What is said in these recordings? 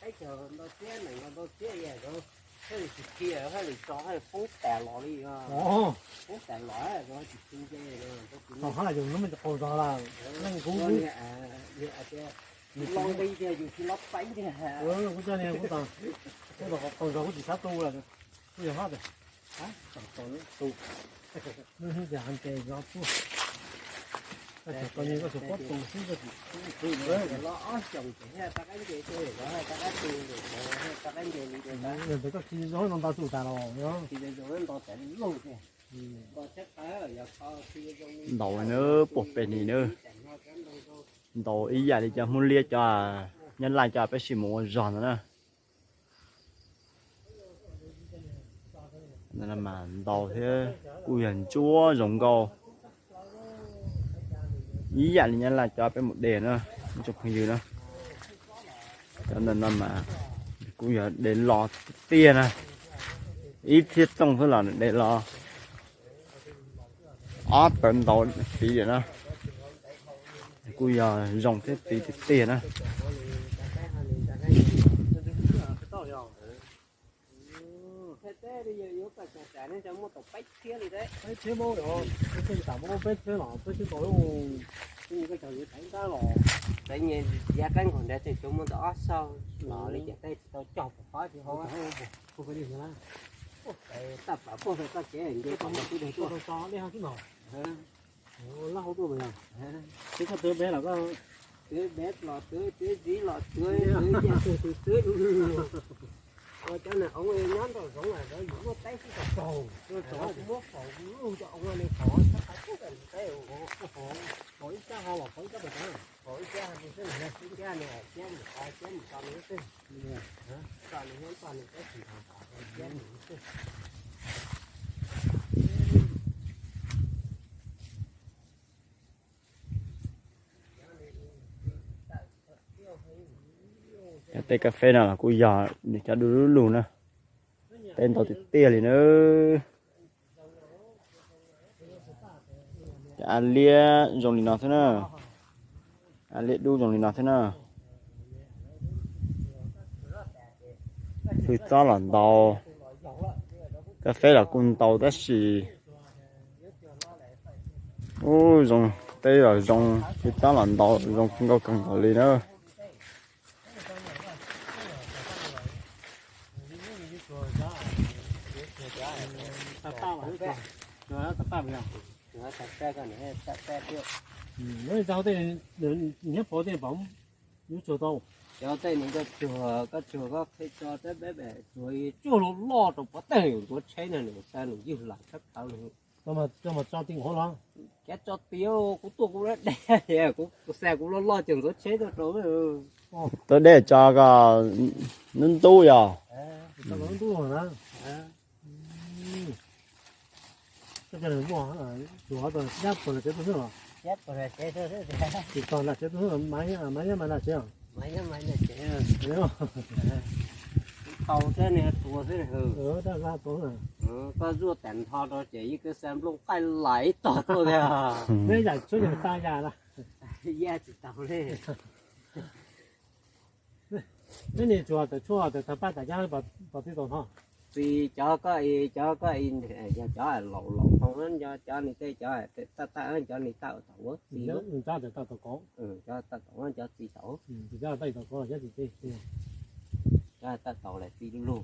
teb chaws ntau txiab, neeg ntau txiab, yog haj li tsis khi, haj li tso, haj li poob tas los li, poob tas los, tsis khi nce. Thaum haj yus lub me qaug zog lawm, leej kuv kuv tias yus tsis lob peeb tiag, kuv coj niag kuv tos, kuv tos qaug zog kuv tsis xav tu lawm, kuv yog haj tias tu, tus hnub tias haj ces zov tuaj, koj tseem tau nyiaj koj tsuas paub tu xwb koj tsis tu. Los ob xyoos ces thiaj rov qab nce, rov qab tu, rov qab nce li. Yog tias koj khi zoo no nto tu tas los, khi zoo no nto tas li loj tiag. Ntaus na, puag pem ni na. Ntaus ib yam li cov Hmoob Liab cov, Nyab Laj cov peb sim mus ua zog ntawd na. Mas ntaus thiab kuj yog ntsuab zoo nkauj ib yam li Nyab Laj cov peb mus de na, ib tsoom phooj ywg na. Cov ntawm no mas kuj yog de los tiag tiag na, ib txhiab txooj xwb los de los ob tawv ntaus txiv lawm na. Kuj yog zoo thiab txiv tiag tiag na. Peb txhiab, peb txhiab los, peb txhiab tau, peb txhiab tau los, txiv qeeb nkaus nrad tseem tshuav muaj ntawm ob xaus los li ces peb tsis tau cog pov pob tsis hau. Taj pam puag koj tsev nce kom mus tib deg tuaj. Laj hauv tuaj mas yog twv koj twv npeb los koj twv npeb los twv, twv ntxiv los twv, twv nce twg twv twv. Ua cov neeg oov nyob nraum zoov lawm yus muaj teb xwb tau tsaug, muab faus lug rau oov li faus sab qab teb, faus ib tag Cov teb kas fes no los kuj yog nws cov dub lug lug na. Teb ntau tiag tiag li na. Cov av liab zoo li no xwb na. Av liab dub zoo li no xwb na. Fwj txob los ntau, kas fes los kuj ntau tab sis ub zoo, teb los zoo, fwj txob los ntau, zoo nkauj kawg nkaus li na. Cov tej nws koj tsuag koj qhib tso teb peb pem tsuag tsuag loj loj rau pov tej nws ntxuav tsheb ntag, nws xa nws ywg lam tshab plhawv li. Cov tso tias kuv tuaj kuv deb, kuv xa kuv loj loj cov ntxuav tsheb tuaj rau. Tuaj deb tso koj ntub ntub yog. Tau teb nws tua xwb. Koj zuaj tas nrho rau ces yeej kawg xa nplooj qaij lais tog tuaj tiag. Yaj tsis tau li. Peb nim tsuas tawm tshuaj tawm tag paj tas cab pov txi tau nrho. Txiv cov koj, cov koj yog cov laus laus hau, cov nim tej cov taj taj cov nim tawm tau txiv. Cov tawm tau cov txiv tau. Cov tawm tau lawm txiv lug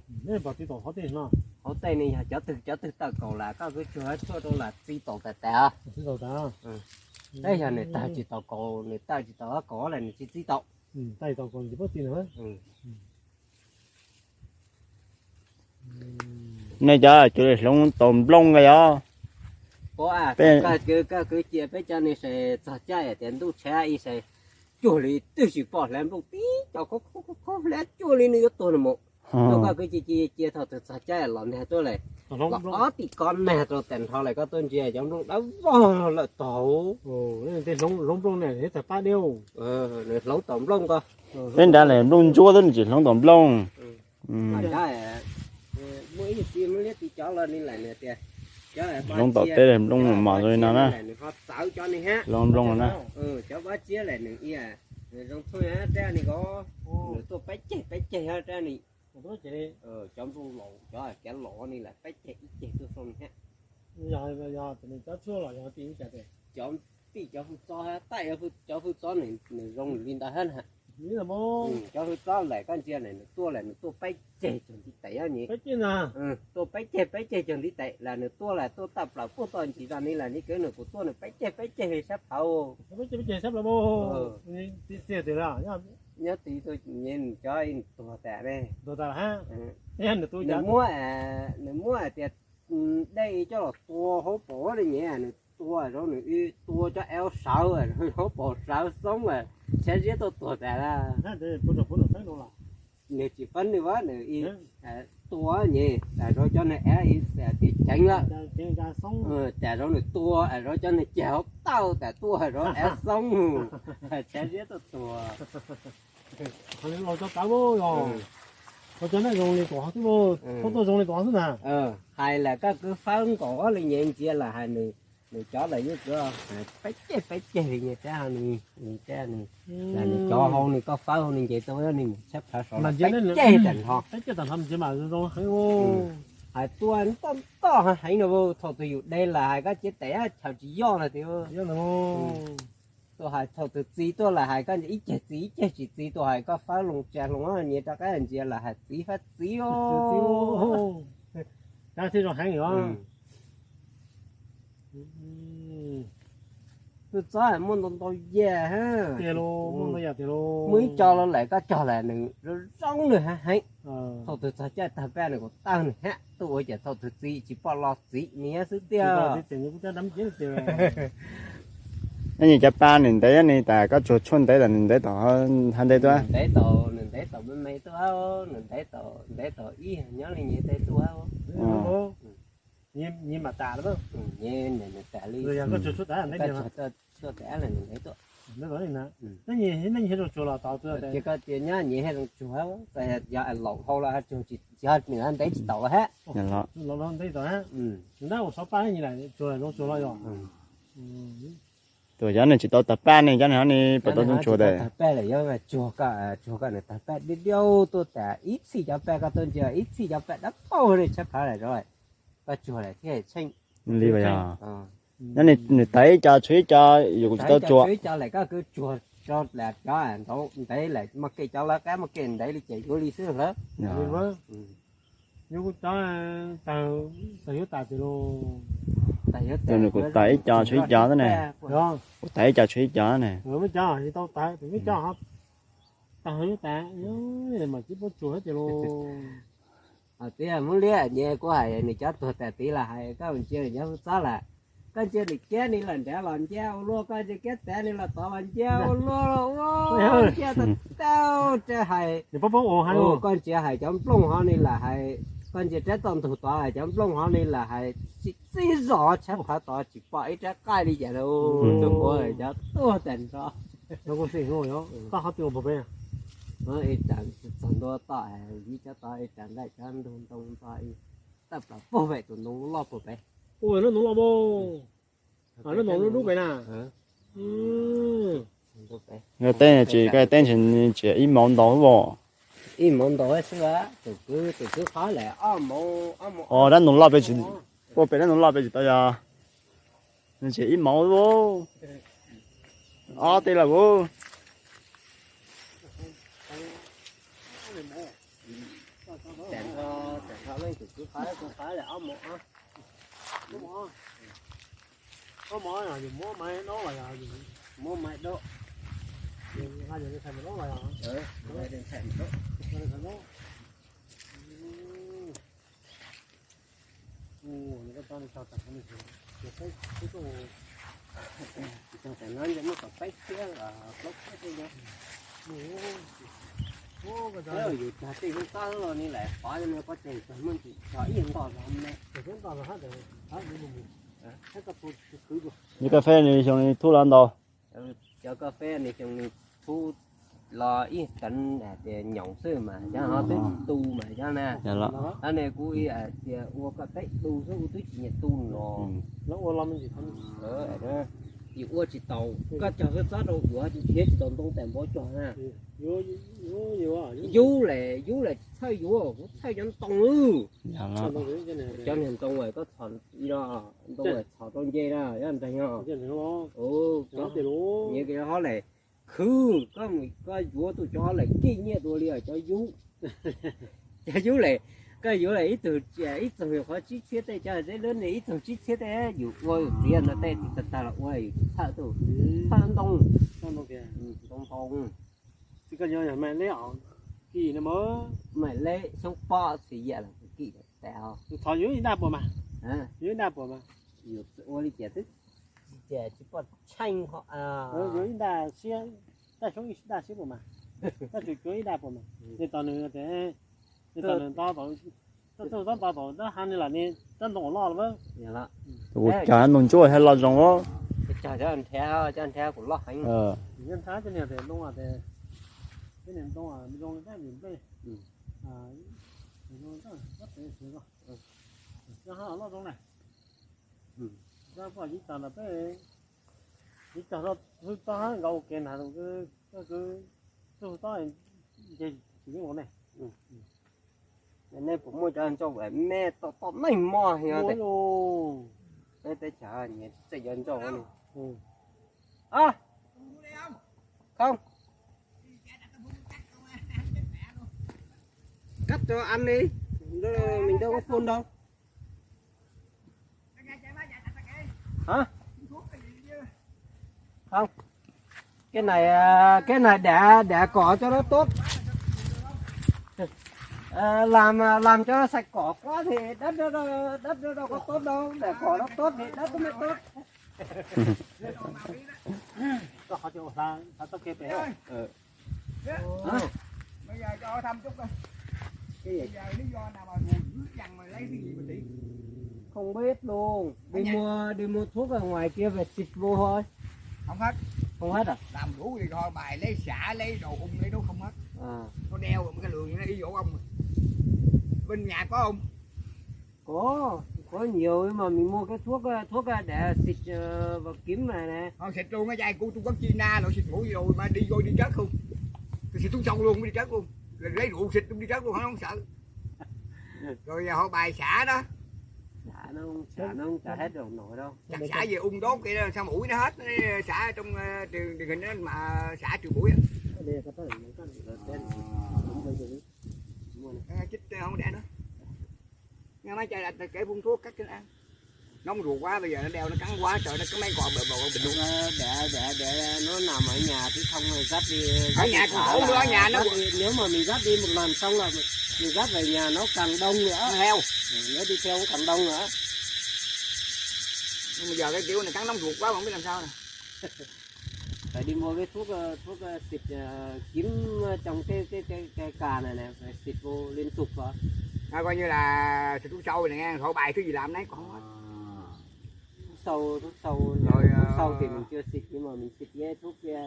lug. Hauv tej no yog cov twg cov twg tawm kaus lam koj kwv tsuag tshuaj rau lam txi taus tas tas. Tab yog nws tawm tsis tau kaus, nws tawm tsis tau kaus lawm nws tsis txi tau. Nej cov cuav li hloov tau nplooj ko yog. Koj kwv, koj kwv cia peb cov nim sas txog caij tias ntuj tshav ib sas cuag li twb tsis pom hlab nplooj tib co khob khob hlab cuag li nws yuav tuag no mus. Koj kwv cia cia cia thaum twg txog caij los nag tuaj lawm, los ob tim kob nag rau tas nrho lawm koj tuaj ntsia cov nplooj dawb vog lawm tog. Hloov nplooj ne thiab tag pab diab. Nws hloov tau nplooj ko. Peb nrad lawm nplooj ntsuab xwb nws tsis hloov tau nplooj. Muaj ib txiv muaj liab txiv cov los ni lawm nws tias, hloov tau teb nplooj mos zoo li no na. Nws ho txawv cov ni hab. Hloov nplooj no na. Cov vab tsiab lawm nws ia, nws zoo txhooj rab ni ko, nws tuaj peb ceg peb ceg rab ni. Cov nplooj laus cov kev laus ni lawm peb ceg ib ceg tuaj zoo ni hab. Cov tij cov hwj txob, taij cov hwj txob nws zoo li ntawd hab na. Cov hwj txob lawm koj ntsia lawm nws tuaj lawm nws tuaj peb ceg cog ntiv tes ni. Tuaj peb ceg peb ceg cog ntiv tes lawm nws tuaj lawm tuaj tawm plaws puag toj ntsis zog ni lawm ni kwv nws kuv tuaj nws peb ceg peb ceg sab plhawv. Nyob tid nws cov tuag tas ne. Nws muab, nws muab hais tias dej coj los tua hauv paus li nyem nws tua rau nws tua cov ev sawv, hauv paus sawv xoob, tshav ziab tuaj tuag tas. Nws tsis fab nws, nws tua nyem tas rau cov nws ev ib xas tis ceev lawm, tas rau nws tua rau cov nws ceg hauv tawj tas tuaj rau ev xoob, tshav ziab tuaj tuag. Hais lawm koj kwv fawb nkaus li nyem ntsia lawm hais nws, nws cov lawm yeej kwv peb ceg peb ceg li nyem rab ni, nws cov hau ni koj fawb hau ni nce tuaj ni mus tshab plhawv saud peb ceg tas nrho. Hais tuaj ntoj ntoj heev no thaum tus yus de lawm hais koj cia tes chaws tsis yoj lawm tias. Tuaj hais thaum tus txiv tuaj lawm hais koj ib ceg txiv ib ceg tsis txiv, tuaj hais koj fawb loo tsa loo nyias rov qab ntsia lawm hais txiv fab txiv. Twb txob muaj ntau ntau yam, muaj ib co los lawm koj cog lawm nws zoo zoo nws heev heev. Thaum twg txog caij tawg peb nws kuv tawg nws hab, tuaj ua cas thaum twg txiv tsis pom los txiv nws xwb tiag. Nyob nyias cov paj nws ntev ne, tas koj tsuag tshuaj ntev tas nws ntev tom hab ntev tuaj. Ntev tau, nws ntev tau me me tuaj, nws ntev tau, ntev tau ib nyob li nyias ntev tuaj. Nyias mam tas li, nyias nws tas li, tuaj tas nws ntev tuaj. Ces koj tias nyob nyias nyias zoo tsuag tas yog laus hau los tsuag tsis, yog nws ntev tsis tau hab. Ntev tsis tau hab. Tus yog nws tsis tau tag paj ne, cov nws ho ne pas tau tsuag tas. Tag paj lawm yog tsuag koj, tsuag koj nws tag paj diab diab tuaj tas ib txhij cov paj koj tuaj ntsia ib txhij cov paj dab paug ne tshab plhawv lawm, koj tsuag lawm thiaj tsheej. Li yog nyob nws tag ib co tshuav ib co, yus kuj tsis tau tsuag. Ib co lawm koj kuj tsuag rau cov ntev lawm, muaj kev cov lawv qab muaj kev ntev li ces yuav li xwb lawm. Yus kuj tag, tag yuav tas tiag lauj. Tus nws kuj tag ib co tshuav ib co xwb ne. Kuj tag ib co tshuav ib co ne. Tag yuav tas, mas tsis paub tsuag tiag lauj. Tias muab liab nyias kuj hais nws cov tuag tas tid los hais koj mus ntsia nws cov hwj txob lawm. Koj ntsia nws kiab ni los nrad los ncia ua luaj, koj ntsia kiab tav ni los tod los ncia ua luaj, ua ncia tau tau tsa hais. Koj ntsia hais cov nplooj hov ni lam hais, koj ntsia rab toj ntug tod cov nplooj hov ni lam hais, txij zos tshab plhawv tod tsis pom ib rab qaij li cas lauj. Tus puav cov tuag tas nrho. Koj ho twb ua pem, ib ras txog ntua tod, ib cov tod ib ras nqaij cov ntug ntoo tod, tawm plaws puag pem tus ntoo loj puag pem. Ua lub ntoo loj puag, lub ntoo lub dub pem na. Yog teb tsis, koj teb tsis, tsis ib mov ntau os. Ib mov ntau xwb, tus kwv, tus kwv qhov lawm ob mov, ob mov. Os, dab ntoo loj pem tsis, puag pem dab ntoo loj pem tsis tau yog, nws tsis ib mov, ob teg lawm. Tam nrho, tam nrho leej tus kwv qhov, kuv qhov lawm ob mov. Ob mov, yus muab maiv dob los yog yus muab maiv dob? Yus tag tej hoob txob los ni lawm pov no koj tseem txog muaj ntsis txog ib nkoj zov me. Yog koj feb nws xyoo nws thub los ntau. Cov koj feb nws xyoo nws thub los ib teev hais tias nyoos xwb mas cov ho twb tu mas cov na. Ab ne kuv hais tias ua koj teb tu xwb kuv twb tsis nyiam tu no. Yus ua tsis tau, koj cog koj txob rau uas nrhiav tsis tau ntoo tais npov cog na. Yub lawm, yub lawm tsis txhawj yuav, kuv txhawj cov ntoo. Cov niag ntoo koj txhom ib lo, ntoo txhom rau nce na, nyob nreeg os. Nyias cov hov lawm khwv, koj yuav tus cov hov lawm kij nyiaj dua li os cov yub. Cov yub lawm, koj yuav lawm ib tug, ib txoog yus qhov tsib txhiab tej, cov zeb lub ne ib txoog tsib txhiab tej, yus ua yus txiav ntawd tej tsis tag tag los ua yus tsis txhawj tus, txhawj ntoo. Ntoo ntoo. Tsis koj yuav yog Maiv Leb os, kij no mas. Maiv Leb xyoob pob txiv yam los kij tas. Tus txhom yuav ib daj puas mas? Yuav ib daj puas mas? Yus ua li cas twb tsis pom tsheej ho. Yuav ib daj siab, daj xyoob ib daj siab puas mas? Koj tsuas cuav ib daj puas mas? Ces tos nws, ces tos nws nto, tos txog txob nto tau dab ha ni los ni, dab ntoo loj lawm. Kuv cog ntoo ntsuab thiaj loj zoo os. Cog cov nrhiav, cov nrhiav kuv loj heev. Cov nrhiav cov niag tes ntoo, cov niag ntoo zoo li nplej. Loj zoo na. Koj ib tog ntawd peb, ib tog hwj tob nkaus ua ke na, koj kwv tug tob nce tsis yeej ua ne. Nej puas muaj cov ntsaum me tom tom neej mog yog? Peb teb chaws nyias txawj cov ntsaum ne. Không. Cắt cho ăn đi. Mình đâu có phone đâu. Hả? Không. Cái này, à, cái này để, để cỏ cho nó tốt. Ờ, làm, à, làm cho sạch cỏ quá thì đất nó, đất nó đâu có tốt đâu. Để cỏ nó tốt thì đất nó mới tốt. Koj qhov chaw ua hla, hla txoj kev pem. Bây giờ cho thăm chút coi. Cái gì? Bây giờ lý do nào mà buồn dữ dằn mà lấy cái gì mà tỷ? Không biết luôn. Đi mua, đi mua thuốc ở ngoài kia về xịt vô thôi. Không hết. Không hết à? Làm đủ thì kho bài lấy xả, lấy đồ ung, lấy đốt không hết. À. Có đeo một cái lường nó y dụ ông. Bên nhà có không? Có, có nhiều nhưng mà mình mua cái thuốc, thuốc để xịt, ờ, vào kính này nè. Không, xịt luôn á, trai, của Trung Quốc China, lộn, xịt mũi rồi mà đi vô đi trớt luôn. Tôi xịt thuốc sâu luôn, đi trớt luôn. Là lấy rượu xịt đi trớt luôn, không, không sợ. Rồi giờ họ bài xả đó. Xả nó, xả nó không xả hết được nổi đâu. Chắc xả về ung đốt cái đó, sao mũi nó hết, nó xả trong, ờ, truyền, truyền hình đó mà xả trừ mũi á. Đây, có tác dụng, có tác dụng. Ờ, chích, ờ, không đẻ nữa. Nghe mấy chai là kẻ phun thuốc cắt cái ăn. Nóng ruột quá, bây giờ nó đeo nó cắn quá trời, nó cắn mấy con bờ bờ bình luôn. Để, để, để nó nằm ở nhà chứ không rồi dắt đi, ở nhà cũng khổ nữa, ở nhà nó dắt đi, nếu mà mình dắt đi một lần xong là mình, mình dắt về nhà nó càng đông nữa. Nó heo. Ừ, nó đi theo cũng càng đông nữa. Nhưng mà giờ cái kiểu này cắn nóng ruột quá mà không biết làm sao nè. Phải đi mua cái thuốc, ờ, thuốc, ờ, xịt, ờ, kín, ờ, trong cái, cái, cái, cái cà này này, phải xịt vô liên tục hả? Nó coi như là xịt thuốc sâu này nghe, khỏi bài thứ gì làm nấy còn hết. Thuốc sâu, thuốc sâu, rồi, thuốc sâu thì mình chưa xịt nhưng mà mình xịt cái thuốc kia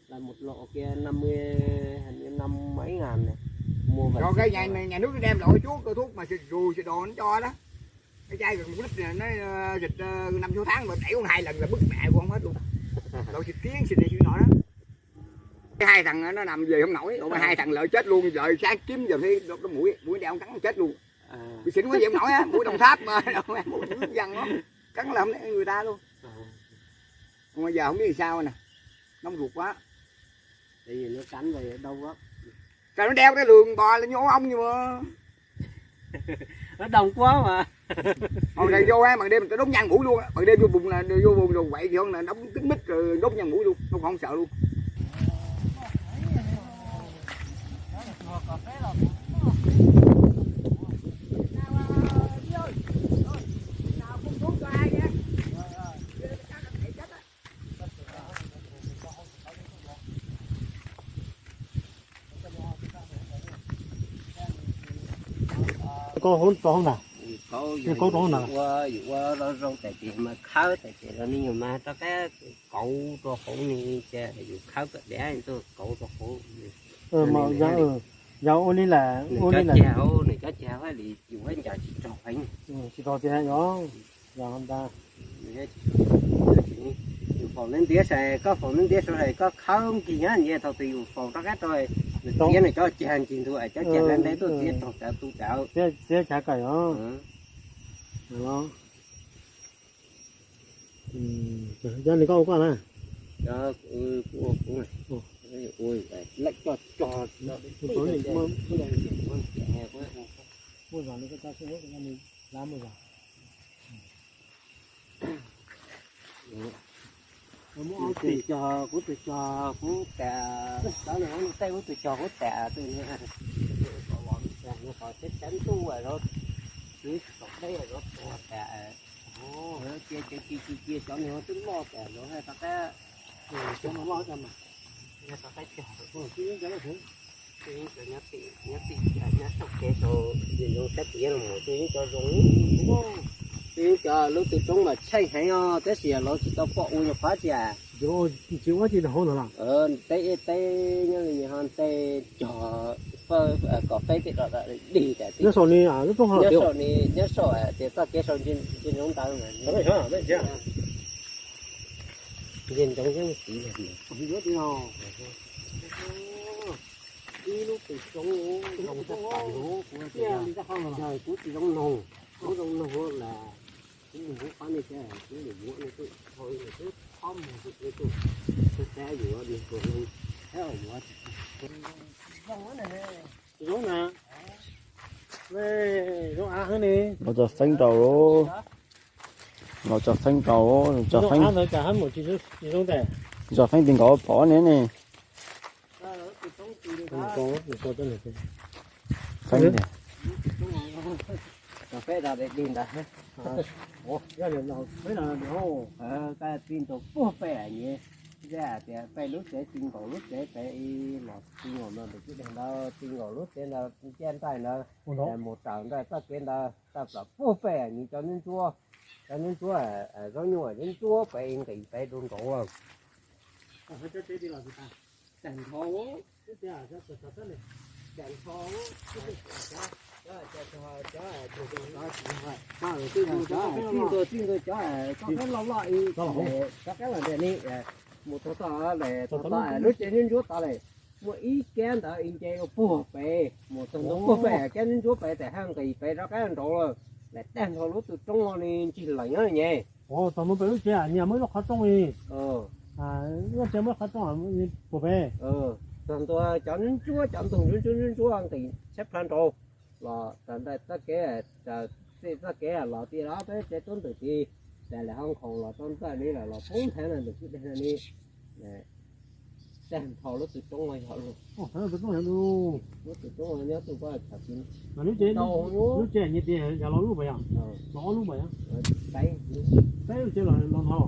là một lọ kia năm mươi, hình như năm mấy ngàn này. Mua về rồi cái nhà, nhà nước nó đem lọ thuốc, thuốc mà xịt ruồi xịt đồ nó cho đó. Cái chai gần một lít này, nó, ờ, xịt, ờ, năm sáu tháng mà đẩy uống hai lần là bứt mẹ của ông hết luôn. Lọ xịt kiến xịt này xịt nọ đó. Cái hai thằng nó nằm về không nổi, ủa mà hai thằng lợn chết luôn, lợn sáng kiếm giờ thấy cái mũi, mũi đeo cắn chết luôn. Bị xỉn quá về không nổi á, mũi Đồng Tháp mà, mũi dữ dằn lắm. Cắn là không lẽ người ta luôn. Mà giờ không biết làm sao nè, nóng ruột quá. Tại vì nó cắn về đau quá. Sao nó đeo cái lường bò lên vô ông gì mà. Nó đông quá mà. Hồi này vô á, ban đêm tao đốt nhang mũi luôn á. Ban đêm vô vùng là, vô vùng rồi quậy thì không là đóng kín mít rồi đốt nhang mũi luôn, không, không sợ luôn. Koj hoob rau hoob na. Koj hoob na. Ua, yus ua zoo zoo tais ces mas khawb tais ces los nej yus mas rov qab kauv rau hauv ni ces yus khawb kom diav tuaj kauv rau hauv. Yog ua li lawm, nws cov ceg hauv, nws cov ceg hauv li yus ua ncaws tsis raug heev. Tsis raug tiag yog, yog ntag. Yus faus ntiav ntiav saum, koj faus ntiav ntiav saum saum koj khawb nkig nyab nyias thaum twg yus faus rov qab rau nws txiav nws cov ceg ncig ntug, cov ceg ntev ntev tuaj txiav raug cawv tu cawv. Txiav cawv kawg os. Yog li koj ua koj na. Lawm cog cog. Muaj zog li koj cog xwb, muaj zog. Kuv tus cog, kuv tus cog kuv tas, cov no tej kuv tus cog kuv tas, tus no qhov tseeb tseeb ntuj los tsis tau deb los tua tas. Cia cia cia cia cov no twb loj tas los rov qab, cov no loj tas mas rov qab cog. Twb yeej cov nyob tim, nyob tim, nyob saum kev saum, yeej zoo sab tiav los mas twb yeej cov zoo. Twb yeej cov lub twg roob mas tsheej heev os, tab sis lawv tsis tau pom ua nyuag qhov tias. Tsis ua tsis rau hauv ntawd los? Teb teb nyob li ho tej cog fawb, kom feb tej dog dig tas. Nyob saum ni, nyob saum ni, nyob saum tias txoj kev saum ntsia ntsoov ntawd. Ntsia ntsoov yeej txiv. Ib lub twg zoo, zoo tag tas, kuv tsis zoo noog, kuv zoo noog las kuv mus hauv qab nej thiab, kuv mus muab nej twb tau, twb phob mus hauv nej twb, twb tab yus mus tuag, tab yus zoo na, zoo av heev ne. Los tso feeb rau, los tso feeb rau, tso feeb, tso feeb ti nkaus pov ne ne. Feeb tiag. Peb tau dig ntawd. Koj tij ntaus puag pem nyias, tias peb lub tsev ti nkaus lub tsev pem los ti nkaus no ntawm kwj deg ntawd, ti nkaus lub tsev ntawd, ncaj nraim ntawd, mus raws nraim txoj kev ntawd tawm plaws puag pem nyias cov ntsuab, cov ntsuab, zaub nyuj ntsuab pem nqis pem dua nraud lawm. Tag nrho, tag nrho, txij ntua txij ntua cov, cov qab loj loj, cov qab los ntiag li, mus txog tod lawm, txog tod lub tsev ntsuab tod lawm, muaj ib kab ntawd ib nce ua puag pem, mus txog ntua puag pem kab ntsuab pem tes haj nqis pem rov qab nraud lawm, lawm tag nrho lub tw roob no li ntsig lees nyob nyem. Txog ntua pem lub tsev nyias muaj ib lub qhov rooj li. Lub tsev muaj ib qhov rooj puag pem. Txog ntua cov ntsuab, cov ntug ntsuab ntsuab ntsuab nqis tshab plhaw nraud los raws nraim txoj kev, raws txij txoj kev los ti rov peb tsev tub ntawm tid, tas lawm ho nkhaus los tau ntxawj li lawm los poob nthaiv no ntawm kwj deg no li. Tag nrho lub tw roob no yog lub tw roob no nyob tuaj koj chav ti. Lub tsev nyias tias yog los lub npaum yog, los ob lub npaum yog, peb lub tsev los no,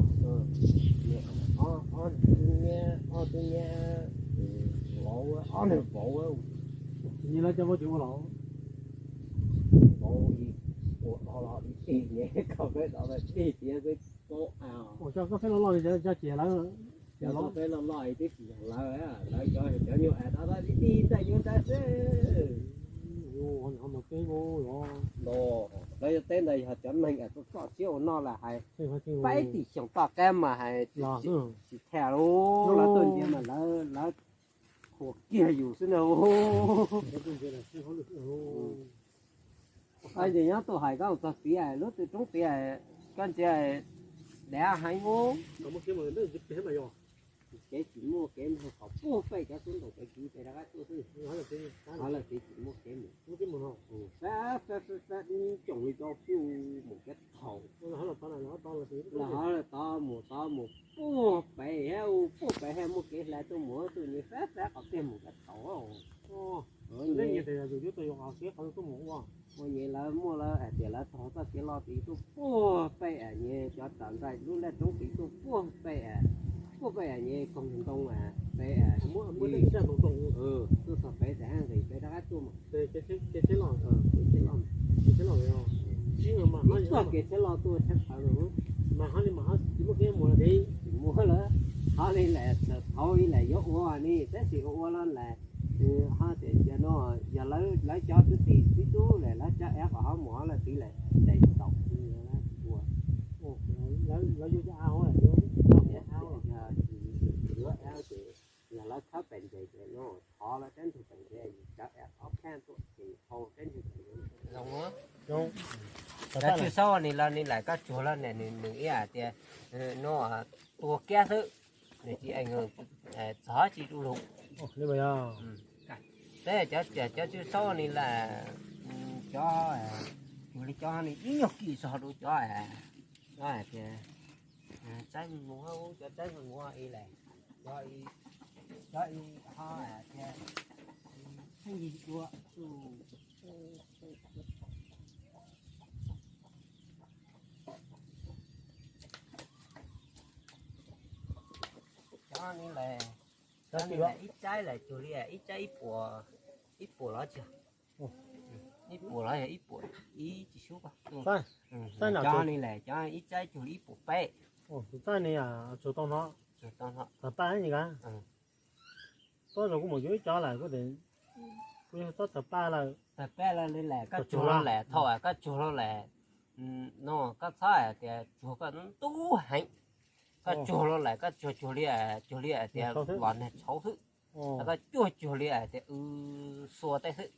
ob tug nyab, ob tug nyab, ob nws vauv, nyias lawv cov vauv tsis ua los, vauv ua los dig nyias, koj peb los dig tias peb paub. Ua coj koj peb los loj li cov ces lawv, cov peb los loj twb tsis yog lawv, lawv cov, cov nyuag es tod tod dig dig ntawm yuav ntawd xwb. Lawv yog teb ntawd yog cov neeg es tuaj txoj siab ua noj lawm hais, peb tim xyoo toj qab mas hais tsis thaj lub lawv tuaj ntxias mas lawv, lawv qhuas kiag yus xwb na. Ntsis nyob tuaj hais koj txog tid lub tw roob tid, koj ntsia dav heev ub. Kev tsis muaj kev nrog qhov puag pem cov xub ntaus kev kiv pem rov qab tuaj xwb. Qhov lawm kev tsis muaj kev mus, fab fab fab fab dub coom li cov pheej mus kev thaum, los ho tod mus tod mus puag pem thiab, puag pem thiab muaj kev hlais tuaj mus tuaj nyias fab fab qhov tiag mus kev thaum. Ua nyias lawv muaj lawv hais tias lawv taug txoj kev loj tid tuaj puag pem nyias cov raws nraim lub laj roob tid tuaj puag pem, puag pem nyias koog ntoo pem, tuaj txog pem tas haj nqis pem rov qab tuaj mas. Txoj kev tsheb loj tuaj tshab plaws lawm, tsis muaj lawm, ho li lawm, thaum li lawm yuav ua li tab sis ua ua los lawm, ho tias cia no yog lawv cov kwv tij tib tub lawm lawv cov ev kom ho mus ho lawm tid lawm ntes tau ua, lawv yuav cov av, yuav av ces yog lawv khawb pem ntes ces no thov lawv teb ntug pem ntes cov ev ob khab tuaj ces thau teb ntug pem ntes. Cov tswj saub ni los ni lawm koj tsuag los nws ib hais tias no tua kiag xwb, nws tsis txhov tsis du lug. Peb cov, cov tswj saub ni lawm, cov, tus li cov ni ib nyuag kis txog rau cov, cov hais tias tsaib muag, cov tsaib muag ib lawm, cov, cov ib ho hais tias pheej yig dua. Cov ni lawm, cov ni lawm ib tsaib lawm cuag li ib tsaib ib puas, ib puas los tsis, ib puas los yog ib puas ib tsis sub. Cov ni lawm cov ib tsaib cuag li ib puas peb. Tus tsaib ni tsuag tau no, tawg paj ni ka. Txob zoo kuj mus yuav ib cov lawm kuj, kuj yog txob tawg paj lawm. Tawg paj lawm li lawm koj tsuag los lawm thaum koj tsuag los lawm, no koj txhob hais tias tsuag koj ntub heev, koj tsuag los lawm koj tsuag cuag li, cuag li hais tias los nag tshauv xwb, koj cuag cuag li hais tias xua tej xwb,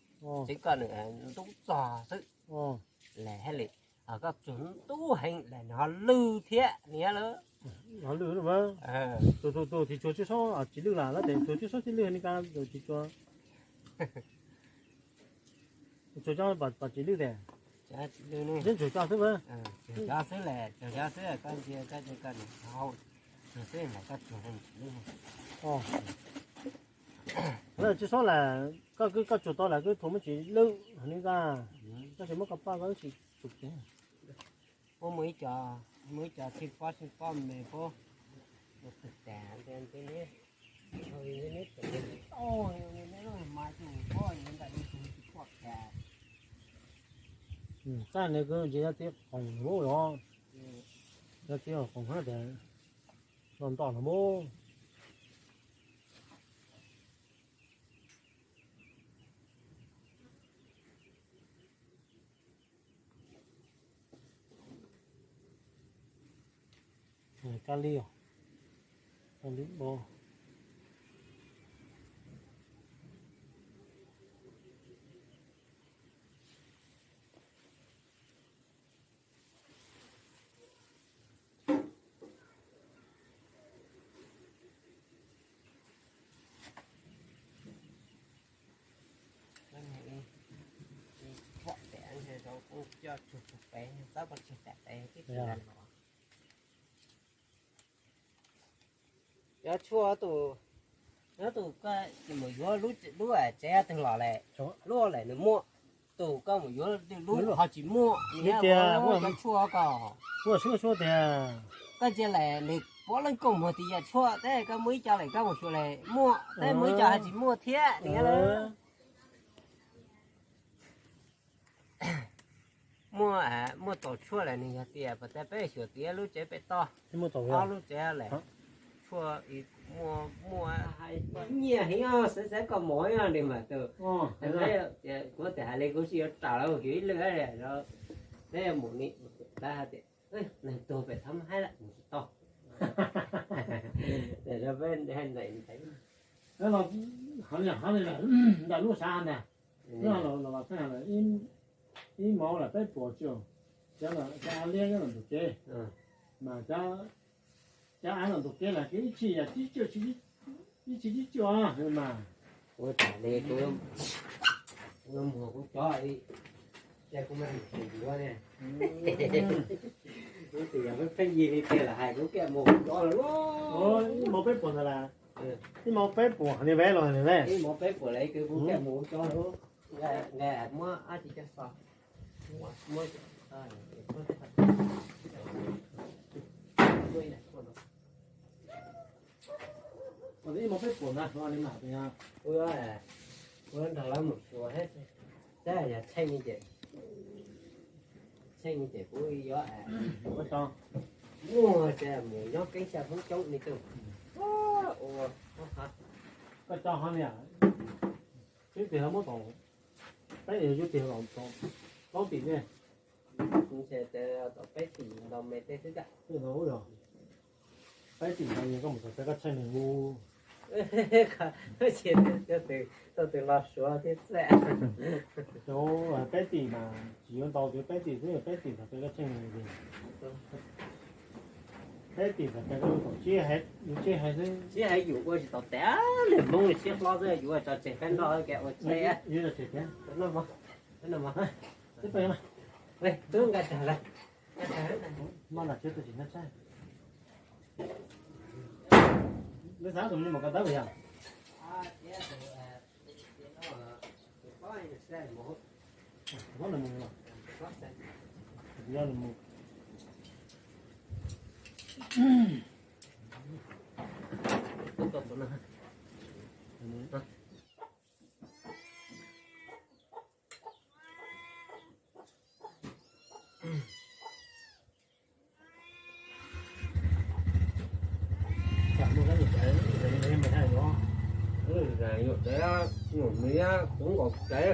tseev koj nws ntub txog xwb. Lawm hais li, koj tsuag ntub heev lawm nws ho lwj thiab niam lawm. Ho lwj, tus, tus tsis tsuag tswj saub tsis lwj lawm, lawv tias tsuag tswj saub tsis lwj ni ka, tus tsis tsuag, tsuag cov pom tsis lwj tiag. Tsuag cov xwb, tsuag cov xwb lawm, tsuag cov xwb koj ntsia koj, tsuag xwb lawm koj tsuag tsis lwj. Lawv tswj saub lawm koj, koj tsuag tau lawm koj tsuag muab tsis lwj ni ka, koj tsis muab koj paj koj tsis Puab muaj ib co, muaj ib co tsheej pob tsheej pob me puab, ua twg tas nti nti neb, neb, neb mas tus pob neb ntam neb tus tsis pom tas. Txaj neb kuj ntshe nyob tib qoos lub los, nyob tib qoos hab tas, los ntom los muab. Kab lib, kab lib npau. Cov tshuaj tus, nyob tus koj mus yuav lub tsev twg los lawm, lub lawm nws muaj, tus koj mus yuav lub ho tsis muaj, cov tshuaj ko. Koj ntsia lawm nws puav leej koom muag tib yam tshuaj, tab koj muaj ib co lawm koj mus xyuas lawm muaj, tab muaj ib co ho tsis muaj thiab. Muaj, muaj tau tshuaj lawm nws yog tias puas tas peb xyuas tias lub tsev pem toj, ob lub tsev lawm, tshuaj muaj, muaj nyiaj heev, xav xav koj mov nws mas tus, kuv tias hais li kuv tsis yuav raws lawv xyuas ib lwm, peb mus ni, lawv hais tias neeg tuag pem thab haib lawm mus tsis tau. Peb ntawm ntawm lub xav ntag, ib mov lawm peb puas cuaj, cov av liab nyob ntawm ntug kev, mas cov av ntawm ntug kev lawm ib txhis ib txhis ib cuaj mas. Ua tas li kuv muag kuv cov, kuv mas yuav ne, kuv tus yog pheej yig li tiag lawm hais kuv kiag muag kuv cov lawm. Ib mov peb puas ntawd las, ib mov peb puas li ve los li ve, ib mov peb puas lawm kuv kiag muag kuv cov lawm. Nqa muab dab tsi coj so, muab, ib mov peb puas ntawd li mas, kuv nrog lawv mus xyuas, tab yog tsheej li ces, tsheej li ces kuv yuav, muaj ces mus nyob keeb xya Hmoob coob li tus. Ua, koj coj ho li, twb tias muab tau, peb yog yus tiag los tau plaub tim ne. Ntshe tau peb tim ntau me tej xwb. Peb tim ntau, koj mus txog peb koj tsheej nws hu. Tau tus los suav thiab xwb. Peb tim mas tsis yuav ntau, tsuas peb tim xwb, peb tim txog peb koj tsheej nws. Peb tim txog peb koj lub tau tsib hais, yus tsib hais xwb. Tsib hais yus ua tsis tau tas, niag Hmoob li siab hlob xwb, yus ua tso tseg peb noj ke ua tseg. Yus tso tseg thiab. Tub nqa tag lawm. Maj lam tsis tau tsis nab tshaj. Lawv xav tus me nyuam ko tawb yog. Yuav tsev, yuav me, kuv nkaus tsev.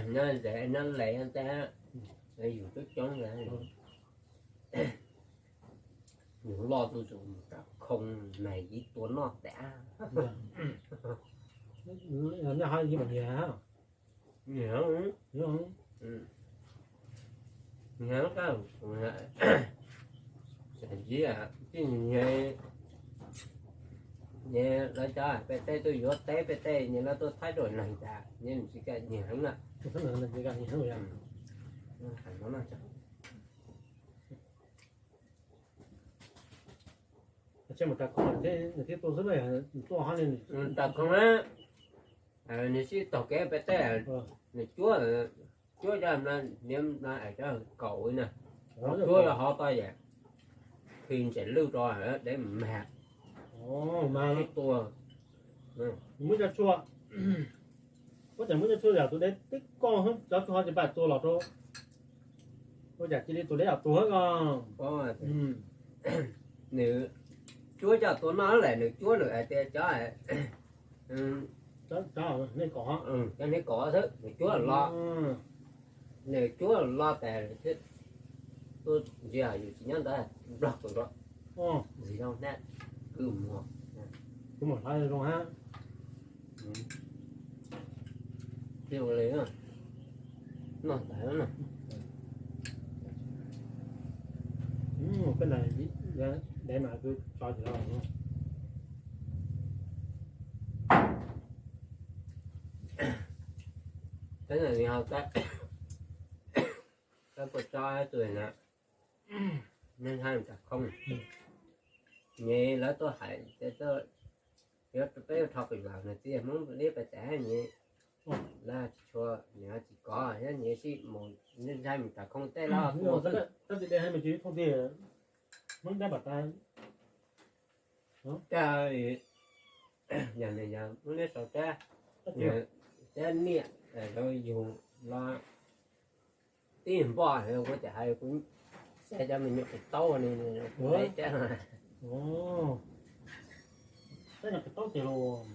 Nyob ze nyob le tab, yus twb coob ntag. Yus loj tus mus rau khoo mas ib tua noj tas. Nyiam, nyiam, nyiam, tij nyiam, nyiam, Nyias lawv cov peb tej tuaj yuav teb peb tej nyias lawv tuaj thaij dua neeg tas nyias tsis kam nyias heev na. Mus rau khoom thiab, nws thiaj tuaj xwb, nws tuaj hab li nws rau khoom na, nws sib tog kev peb tej, nws cuab, cuab cov niam cov kaum na, cuab rau hov toj yam, khi ntses lwj rau dev mag, sib tua. Muab cov tshuaj, ua cas muab cov tshuaj yam tus dev twb koj cov tshuaj ho tsis pam tua los rau, ua cas cia li tus dev yam tua hab ko. Nws cuab coj tua noj lawm nws cuab nws hais tias cov, cov nej kom, cov nej kom xwb nws cuab los, nws cuab los tas thiab, tuaj ntsia yus tsis nyob ntawd nplog tus nrog ntxig zoo hnab kwv muag. Kuv mam hlawv zoo hab. Noj tas na. Peb na, dev mas kuv tso tsis tau. Peb na, koj puas tso tus na, neeg haj tas khoom, nyias lawv tuaj hais, peb yuav rho pem vam nws txiv Hmoob liab pem tas nyias, lawv tsis tshua, nyias tsis kov thiab nyias sib mus ntshai mus tas khoom tej los kuj tab sis de hais me ntsis thooj tiag, Hmoob dab pam tas. Yog nws yog Hmoob neb sau tab, tab niam rau yug los tib npoj ua cas hais kuv xav cov me nyuam tus taub ni, kuv tab, tab no tus taub tiag los.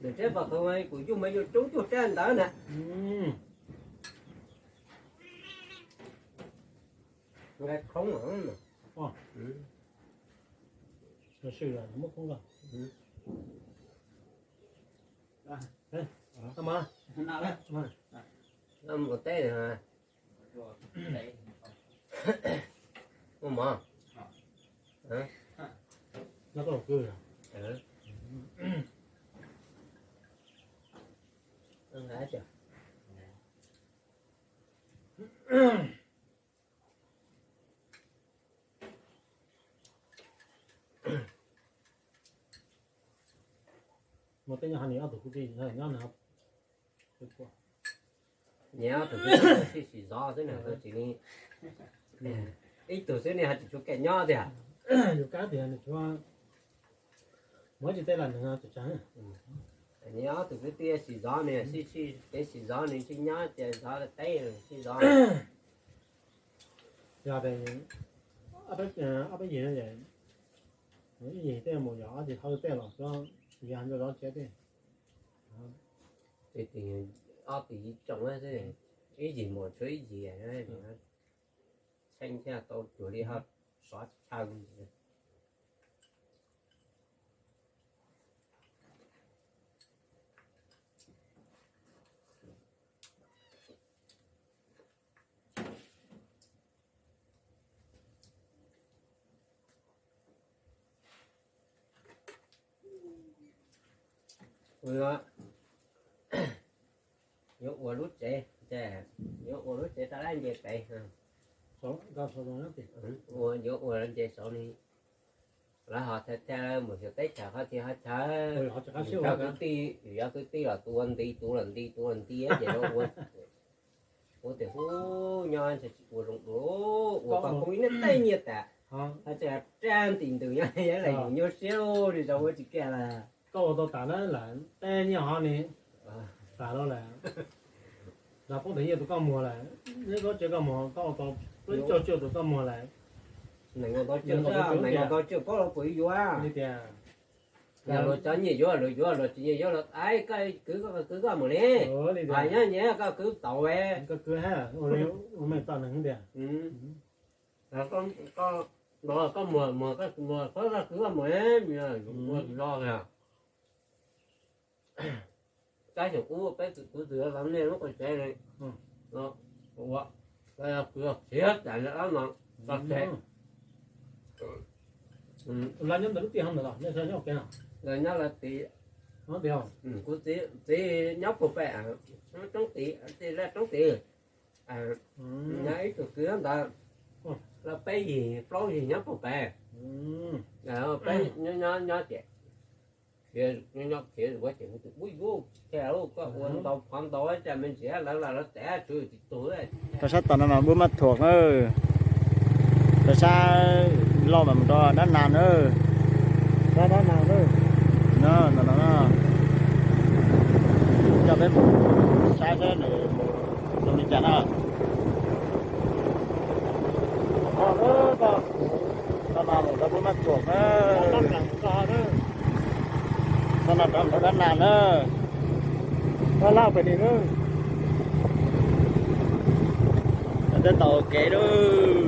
Nws teb pom tau kuv yuj mas yuj coob cuag rab ntawd na. Nqa khoob. Mus teb, ua mov. Mus teb nyob hov nws ob tug kwv tij nyob no. Nyias ob tug kwv tij sib sim zov xwb na, tsis li ib tug xwb ne ho tsis tshua kam nyob tiag. Yus kab tias nws tsuas muab tsis tej los nws tsis tsav. Nyias ob tug kwv tij sib zov ne, sib, sib, kev sib zov ne, sib nyob ces zov teb sib zov. Yog tias ob peb yig, ib yig tej mus yog ob tug hauj tej los tsuas yog nco zov tsev tej. Ob tug yig tsoom xwb, ib yig mus tshuav ib yig, txheeb thiaj tau cuag li ho sov chaw. Yuav ua lub tsev, yuav ua lub tsev rau dab nce pem. Yuav ua nce saud ni, lawv ho thaj thaj mus xyuas teb chaws qhov txhia qhov chaw. Yus cov kwv tij, yus cov kwv tij los tus ua nti, tus los nti, tus los nti ces lawv ua, ua tias hu nyob ntshai tsis ua zoo dua, ua koj poob ib niag tej nyiaj tas, ho tseem rab nti ntws nyob, yog lawv yus nyuaj siab li, zoo ua tsis kiag lawm. Koj ua tau tas na lawm tej nyiaj ho ni, tas lawm. Los poob tej nyiaj tus koj muag lawm, neb koj tsev koj muag, koj ua tau plaub caug tsiaj tus koj muag lawm. Nees nkaum tau tsiaj, nees nkaum tau tsiaj koj los puas yuav li tias. Yog luag cov nyiaj yuav luag yuav, luag tsis nyiaj yuav los, ai, koj kwv, koj kwv koj mus li. Hais nyob nyiaj koj kwv tau, koj kwv ha, ua meej txoj neeg tias. Koj muag, muag, koj muag, koj kwv koj mus, ua tsis tau. Tab sis kuv peb kuv txiv los nej lub koj tsev li, ua, kuv yog khiav tas li ob no, koj tsev. Lawv nyob ntawm lub tiaj ho ntawm los nej nyob ua ke no? Lawv nyob lawv tid. Kuv txiv nyob puag pem roob tid, laj roob tid. Nyob ib tug kwv ntawd, lawv peb yig plaub yig nyob puag pem. Peb nyob nyob ces khiav, nyob khiav ua ces tus ub yuav, koj ua ntau qhov ntau cas me ntsis lawv los lawv tes tswv tsis tug. Rau sab tom no mas Npub Mab Thuam na, rau sab loj mas mus rau Dab Nas na. Dab Nas na, no no, coj peb mus saib saib nws zoo li cas na. Txoj no mus rau Npub Mab Thuam na. Txoj no rau Dab Nas na. Tab tom ua kev lawm.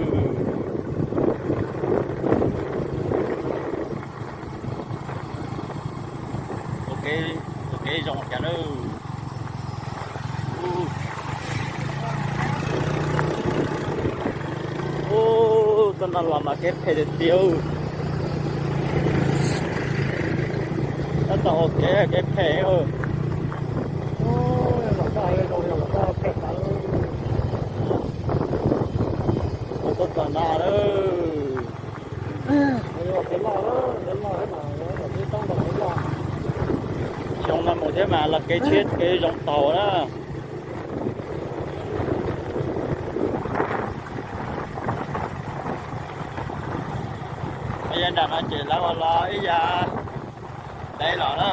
Ua kev zoo cas lawm. Ub, txoj no los mas kev phem tiag tiag. Tab tom ua kev kev phem. Ua txoj no lawm. Xyoo no mus thiab mas los kev tshiab kev zoo taug na. Yav nram no ces lawv ua los ib yam ntev los na.